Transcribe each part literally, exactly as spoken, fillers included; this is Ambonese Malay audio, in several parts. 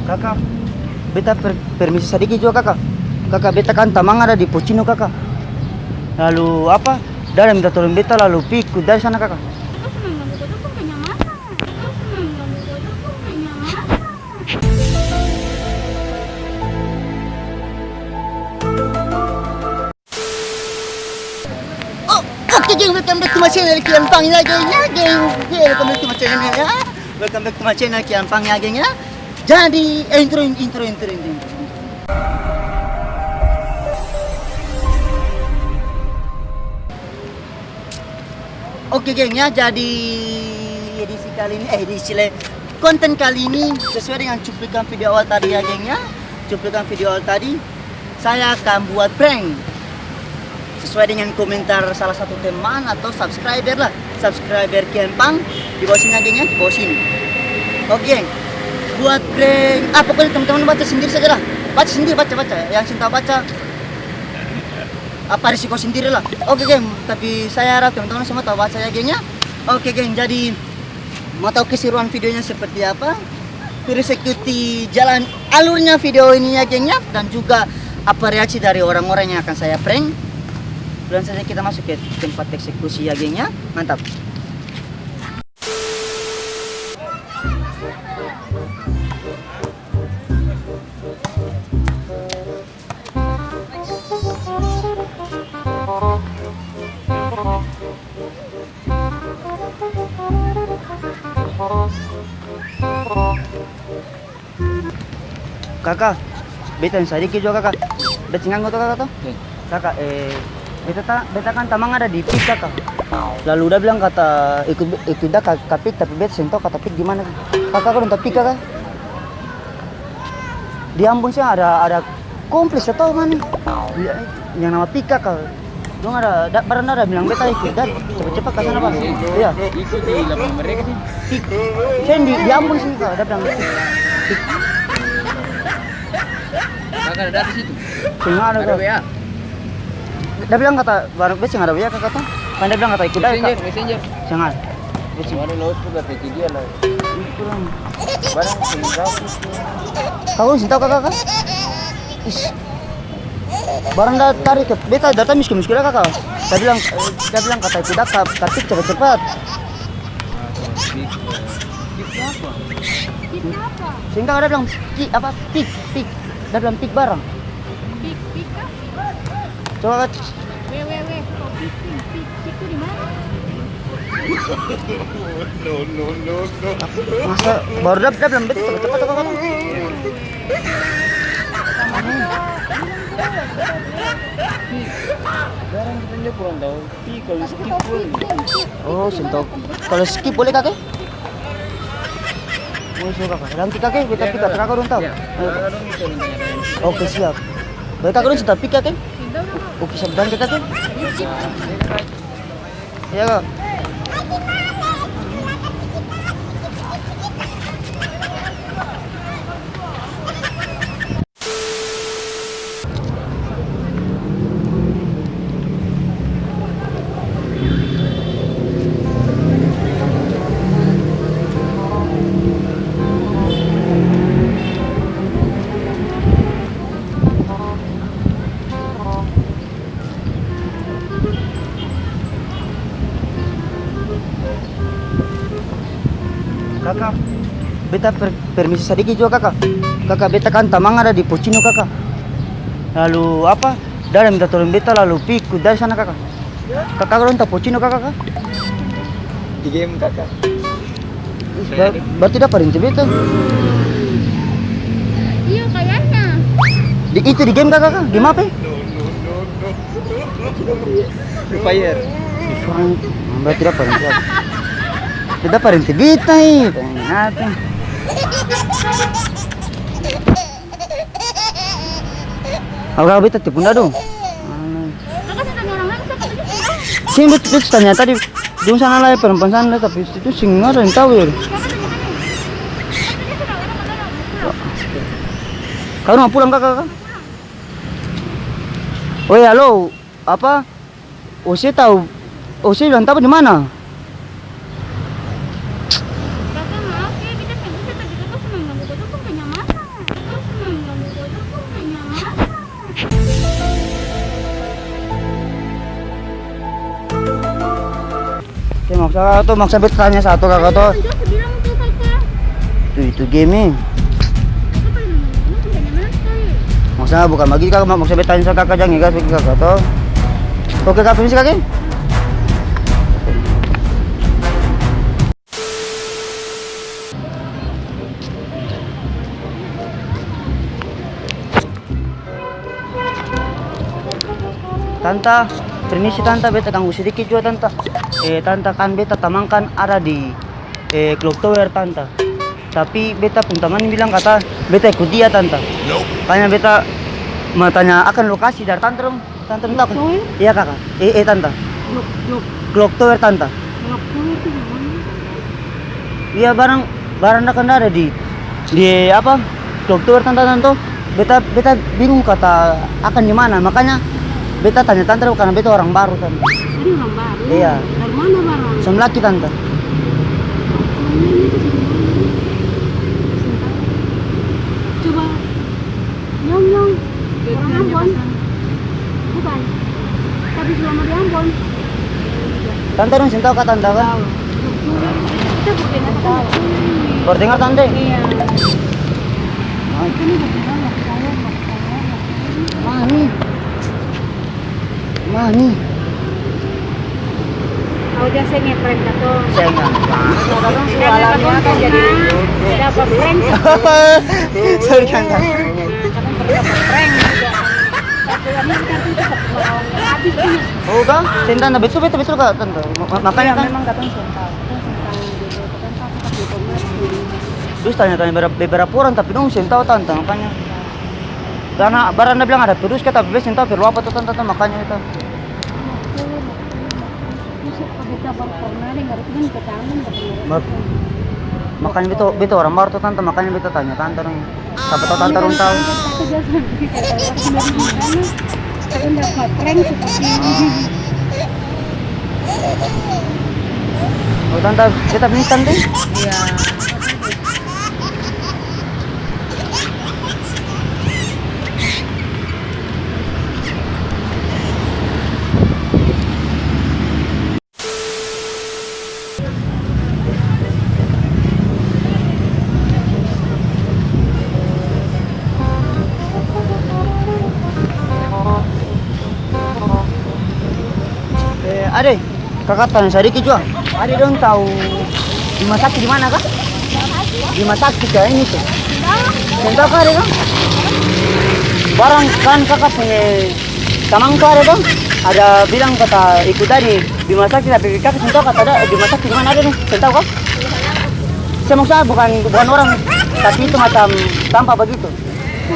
Kaka, beta per-, permisi sadiki jua, Kaka. Kaka, beta kan tamang ada di Pocino, Kaka. Lalu apa, dia ada minta tolong beta lalu pi ikut dia di sana, Kaka. Beta cuma ganggu katong pung kenyamanan. Beta cuma ganggu katong pung kenyamanan. Oh, oke, geng, welcome back to my channel, Kian Pang, ya, geng, ya, geng. Ya, welcome back to my channel, ya. Welcome back to my channel, Kian Pang, ya, geng, ya. Jadi, eh, intro, intro, intro, intro, intro. Oke, geng, ya, jadi edisi kali ini, eh, edisi le-, konten kali ini sesuai dengan cuplikan video awal tadi, ya, geng, ya. Cuplikan video awal tadi, saya akan buat prank. Sesuai dengan komentar salah satu teman atau subscriber lah. Subscriber Kian Pang di bawah sini, ya, geng, ya, di bawah sini. Oke, geng. Buat prank, ah, pokoknya teman-teman baca sendiri saja lah. Baca sendiri, baca, baca. Yang cinta baca, apa, risiko sendiri lah. Oke, geng, tapi saya harap teman-teman semua tahu bahasa ya, geng, ya. Oke, geng, jadi mau tahu keseruan videonya seperti apa? Terus ikuti jalan alurnya video ini ya, geng, ya, dan juga apa reaksi dari orang-orang yang akan saya prank. Langsung saja kita masuk ke tempat eksekusi ya, geng, ya. Mantap. Kaka, beta tanya sadiki jua, Kaka. Beta seng ganggu to, Kaka, to? Oke. Kaka, eh, beta ta-, beta kan tamang ada di pik, Kaka. Lalu dia bilang kata ikut, ikut dia ka, ka pik, tapi beta seng tau kata pik di mana. Kaka, kaka dong ta pik, Kaka? Di Ambon seng ada, ada kompleks atau mana? Yang nama pik, Kaka. Dong ada, da-, barang ada bilang beta ikut, dan cepat-cepat ka sana, Bang. Iya. Itu di lapangan mereka sih. Pik. Seng di, di Ambon sih, Kak, da bilang. Pik. Kakak ada datang situ? Seng ada, Kak. Ada W A? Da bilang kata, baru beta seng ada W A, Kaka, to. Kan da bilang kata ikut aja, Kak. Messenger, messenger. Seng ada. Beta seng ada. Ada laut juga, P T dia lah. Itu lah. Barang seng tahu. Kau seng tahu, Kaka, Kak? Is. Barang da tarik ke beta, da tanya miskin-miskin akang, kaka. Da bilang, da bilang kata, "Tidak, Kak, tapi cepat-cepat." Pik apa? Seng tau, da bilang, "Pik, apa, pik, pik." Da bilang, "Pik barang." Pik, pik apa? Coba, Kak. Weh, weh, weh, kok pik, pik, pik, pik itu di mana? No, no, no, no. Masa baru da, da bilang, "Beta cepat-cepat, Kaka." Barang kita juga kurang tahu. Pi, kalau skip pun. Oh, seng tau. Kalau skip boleh, Kaka? Boleh, suka, Kaka. Nanti, Kaka, beta pik, Kaka dong tahu. Iya. Ayo. Kaka dong itu yang tanya-tanya. Oke, siap. Baik, Kaka dong sudah pik, Kaka? Oke, siap. Danke, Kaka. Iya, Kak. Kaka, beta per-, permisi sadiki jua, Kaka. Kaka, beta kan tamang ada di Pocino, Kaka. Lalu apa? Da ada minta tolong beta lalu pi ikut da di sana, Kaka. Kaka, kaka dong tau Pocino, Kaka, ka? Di game, Kaka. Ih, ber-, berarti da parenti beta. Iya, kayaknya. Di, itu di game, Kaka, ka? Game apa? Free Fire. Ih, Frank, berarti da parenti beta. Da parenti beta, ih. Parenti apa? Apa beta tipu nda dong? Seng, bet-, beta tanya tadi, dong sana lai, perempuan sana lai, tapi itu seng ada yang tau ya. Kau mau pulang, Kaka, ka? Weh, halo, apa? Ose tau, Ose bilang tau di mana? Kaka, maaf ya, beta seng bisa, tapi kaka cuma ganggu katong pung kenyamanan. Maksa to, maksa beta tanya satu, kaka to. Kan Jose bilang tuh, kaka. Tuh, itu game, eh. Kaka paling nonton, nonton banyak sekali. Maksa bukan bagitu, kaka, maksa beta tanya satu, kaka, jang ngegas bagitu, kaka to. Oke, kaka, permisi, kaka. Tanta, permisi tanta, beta ganggu sedikit jua tanta. Eh, tanta, kan beta tamang kan ada di, eh, Clock Tower tanta. Tapi beta pung tamang ni bilang kata beta ikut dia tanta. Makanya beta mau tanya akang lokasi dari tanta dong. Tanta, tanta. Clock Tower? Iya, kaka. Eh, eh, tanta. Clock, clock. Clock Tower, tanta. Clock Tower itu di mana? Iya, barang, barang da kan ada di, di apa? Clock Tower, tanta, tanta. Beta, beta bingung kata akang di mana. Makanya beta tanya tanta karena beta orang baru, tanta. Tadi orang baru? Iya. Dari mana barang? Samlaki, tanta. Coba. Nyong, nyong. Orang Ambon. Bukan. Tapi selama di Ambon. Tanta dong seng tau ka tanta ka? Tau. Kita baru dengar tanta. Baru dengar tanta? Iya. Hah? Ini baru dengar, baru tahu, baru tahu, baru tahu. Mani. Mani. Kau jang seng ngeprank katong. Seng ngeprank. Karena katong pernah dapat prank. Sorry, tanta. Katong pernah dapat prank juga. Oh, ka? Seng, tanta. Betul, betul, betul, ka, tanta. Ma-, ma-, makanya kan. Iya, memang katong seng tau. Katong seng tau. Katong tau, katong tau. Terus tanya-tanya bebera-, beberapu orang, tapi dong seng tau, tanta, makanya. Karna barang da bilang ada virus ka, tapi beta seng tau perlu apa to, tanta, to, makanya beta. Mak-, makanya beta, beta orang baru to, tanta, makanya beta tanya tanta dong. Sapa tau tanta dong tau. Oh, tanta, beta pingsan deh. Iya. Eh, ade. Kaka tanya sadiki jua, ade dong tau Bima Sakti di mana ka? Bima Sakti ka ini tu? Seng tau ka ade dong? Barang kan kaka punya tamang tu ade dong? Ada bilang kata ikut tadi Bima Sakti, tapi kaka seng tau kata ada Bima Sakti di mana ade dong? Seng tau ka? Seng, maksudnya bukan, bukan orang, tapi itu macam tampa bagitu.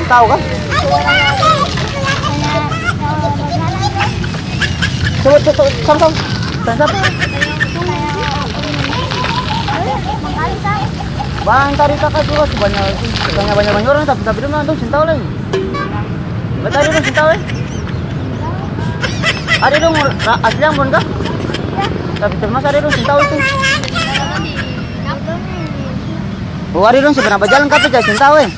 Tau ka? Coba, coba, coba, sapa, sapa? Tanya sapa? Bang, tadi kaka juga su banya, su tanya banya-banya orang, tapi, tapi dong, dong seng tau lai. Beta dong seng tau, eh. Ada dong, ra-, asli Ambon ka? Tapi termasuk ada dong seng tau itu. Oh, ada dong su pernah bajalang ka, tapi seng tau, eh.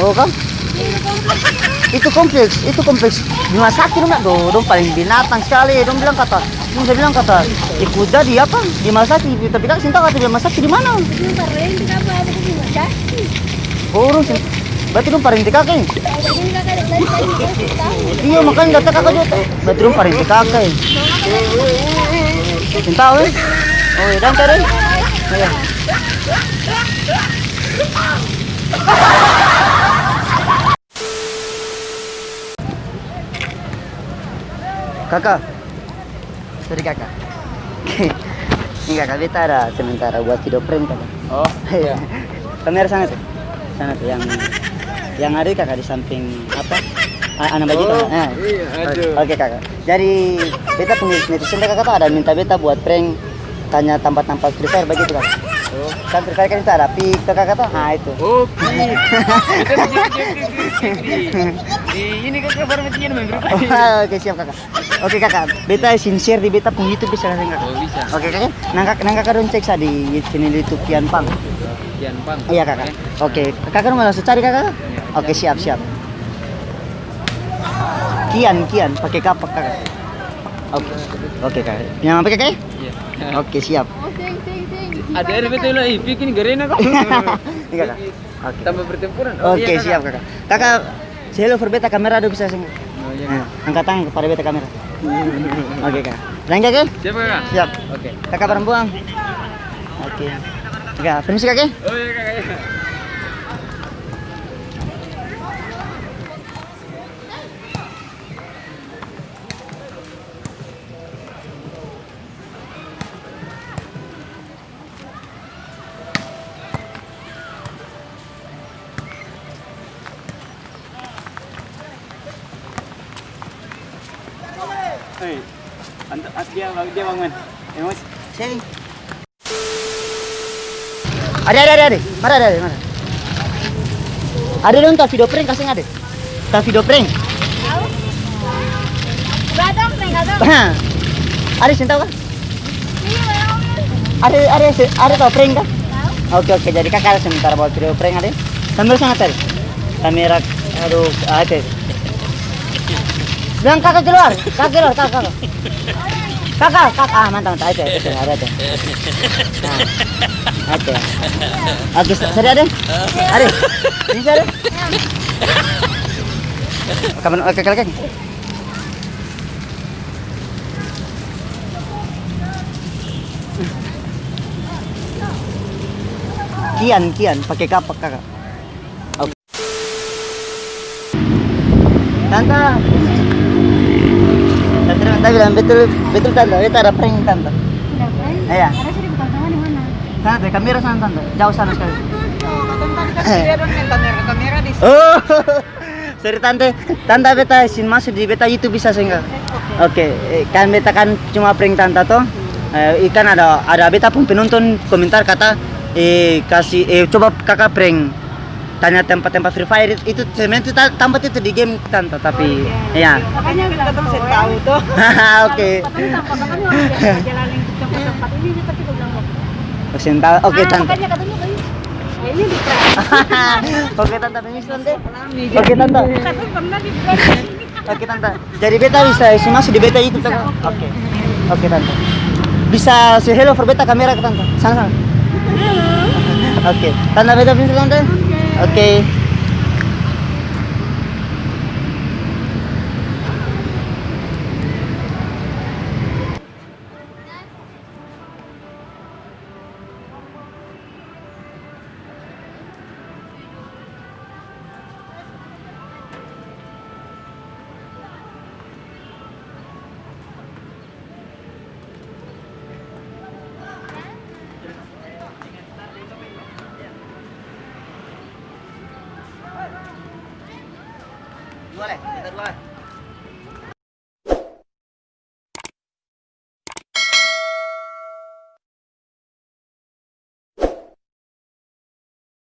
Oh, ka? Itu kompleks, itu kompleks Bima Sakti dong bilang, do-, dong paling binatang skali. Dong bilang kata, dong bilang kata, ikut jadi apa? Bima Sakti, tapi kaka seng tau kata Bima Sakti di mana. Oh, dong seng, berarti dong parente kaka e? Iyo, makanya kata kaka juga. Berarti dong parente kaka e. Seng tau e. Oh, iya, dansa deh. Iya. Kaka. Sorry, kaka. Ini kaka beta ada sementara buat video prank, kaka. Oh, iya. Kamera sana tuh. Sana tuh, yang, yang ada kaka di samping apa? A-, ana bagitu, oh, kaka. Nah. Iya, aduh. Oke, kaka. Jadi, beta punya netizen, kaka, tuh ada minta beta buat prank tanya tampa-tampa Free Fire bagitu, kaka. Oh. Kan Free Fire kan itu ada pick tuh, kaka, tuh. Ah, itu. Oh, pick. Beta masih pikir, pikir, pikir, pikir. Di ini, kaka, baru mati main Free Fire. Oh, oke, siap, kaka. Oke, kaka, beta izin share di beta pung YouTube bisa ka seng, kaka? Oh, bisa. Oke, kaka. Nang kaka, nang kaka dong cek sa di channel YouTube Kian Pang. Kian Pang. Iya, kaka. Oke. Oke, kaka dong langsung cari, kaka? Iya. Oke, siap, siap. Kian, kian, pake kapa, Kaka? Oke. Oke, Kaka. Nyaman pake, Kaka? Iya. Oke, siap. Ada air betul lah, ih, bikin garena kok. Iya, Kaka. Oke. Tambah pertempuran. Oh, iya, Kaka. Oke, siap, Kaka. Kaka, say hello for beta kamera dong bisa seng? Oh, iya, Kaka. Nah, angkat tangan kepada beta kamera. Oke, Kaka. Lain, Kaka? Siap, Kaka. Siap. Oke. Kaka barang buang. Oke. Kaka, permisi, Kaka. Oh, iya, Kaka, iya. Hei, anta-, ah, dia, dia bangun. Emosi. Sini. Ade, ade, ade, ade. Mara, ade, ade, mara. Ade dong tau video prank, kaseng ade. Tau video prank? Tau. Gadong, prank gadong. Hah. Ade seng tau ka? Iya, gadong. Ade, ade, se-, ade tau prank ka? Tau. Oke, oke, jadi Kaka sementara bawa video prank ade. Sambil sangat tadi. Kamera, aduh, ah, itu. Bilang Kaka keluar, Kaka keluar, Kaka, Kaka. Kaka, Kaka, ah, mantap, mantap, itu, itu, ada tuh. Nah, itu. Oke, sa-, sari ada? Ada? Bisa ada? Kapan, oke, oke, oke. Kian, kian, pake kapak, Kaka. Tanta. Tanta, Tanta bilang betul, betul, Tanta. Beta ada prank, Tanta. Ada prank? Iya. Ada sih di bukang sana di mana? Sana, di kamera sana, Tanta. Jauh sana sekali. Oh, katong tadi kan video dong yang kamera, kamera di sini. Oh. Sorry, Tanta. Tanta, beta seng maso di beta YouTube bisa seng ka? Oke, eh, kan beta kan cuma prank Tanta to. Eh, ikan ada, ada beta pung penonton komentar kata, eh, kasi, eh, coba Kaka prank. Tanya tempat-tempat Free Fire itu, sebenarnya itu ta-, tampa itu di game, Tanta, tapi, oh, iya. Iya. Makanya katong seng tau to. Oke. Katong tampa, katong harus jalan-jalan di tempat-tempat ini, tapi katong bilang, oh, seng tau. Oke, ah, Tanta. Makanya katanya, "Bayu, ini di prank." Oke, Tanta, permisi, Tanta. Alami. Oke, Tanta. Katong pernah di prank. Oke, Tanta. Jadi beta bisa isi masuk di beta itu, Tanta? Bisa, oke. Oke. Oke, Tanta. Bisa say hello for beta kamera ka, Tanta? Sana, sana. Halo. Oke. Tanta, beta bisa, Tanta? Oke. Oke. Dua lai, kita dua lai.